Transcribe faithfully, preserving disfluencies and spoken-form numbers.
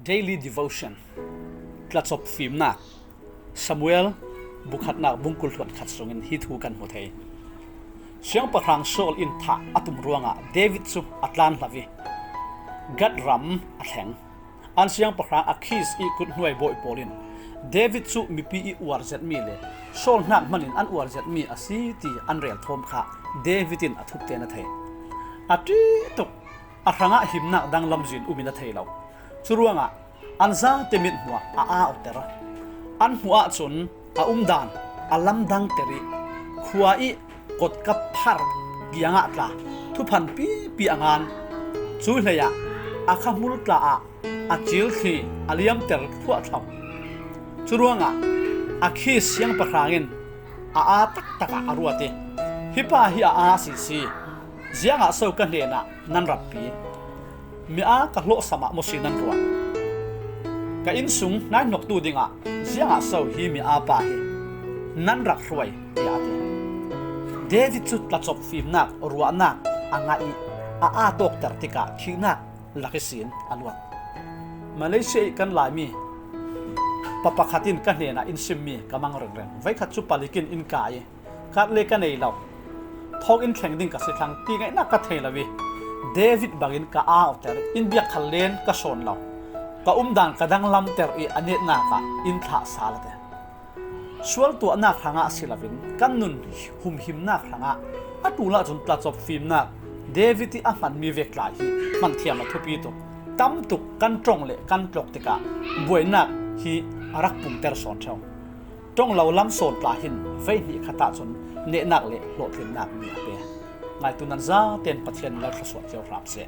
Daily Devotion, tlachop fimnak. Samuel bukhatnak bungkul hluan khat sungin hi thu kan hmu thei. Siangpahrang Saul in thah a tum ruangah David cu a tlan hlo ih Gat ram a thleng. An siangpahrang Akhis ih kuthnuai bawi pawl in David cu mipi ih uar zetmi le Saul hnak hmanin an uar zetmi a si ti an rel thawm kha David in a thup tein a thei. A ṭih tuk, a hrangah himnak danglam zin um in a thei lo. Curuangah an zate mithmuh ah a aauter. An hmuh ahcun a umdan a lamdangter ih khua ih kotka phar kiangah tla thuphan pipi a ngan. Cu hleiah a kha hmul tla ah a cil thli a liamter thuahthlo. Curuangah Akhis siangpahrang in a aa taktak ah a ruat ih, "Hi pa hi a aa a si si. Ziangah so ka hnenah nan ratpi? Mi aa ka hlawhsam ah maw si nan ruah? Ka innsung hnaihnoktu dingah ziangah so hi mi aa pa hi nan rak hruai?" tiah a ti. David cu tlachop fimnak ruahnak a ngah ih a aa tawkter tikah thihnak lak ihsin a luat. Malaysia ih kan Laimi pa pakhat in ka hnenah in simmi ka mang ringring. Voikhat cu palik in in kai ih, "Kat le ka nei lo, thawk in thleng ding ka si thlang," ti ngaihnak ka thei lo ih, David bangin ka aauter, in biak khal len ka sawn lo. Ka umdan ka danglamter ih a netnak ah in thlah sal a ti. Sual tuahnak hrangah si loin kan nun humhimnak hrangah a ṭul ahcun tlachop fimnak David ih a hmanmi vek tla hi hmanthiam a thupi tuk. Tam tuk kan ṭong le kan tlok tikah buainak hi a rak pumter sawn ṭheu. Ṭong lo lam sawn tla hin veihnih khat ahcun nehnak le hlawhtlinnak mi a pe. Ngaitu nan zaten Pathian in lo thluasuah cio hram seh.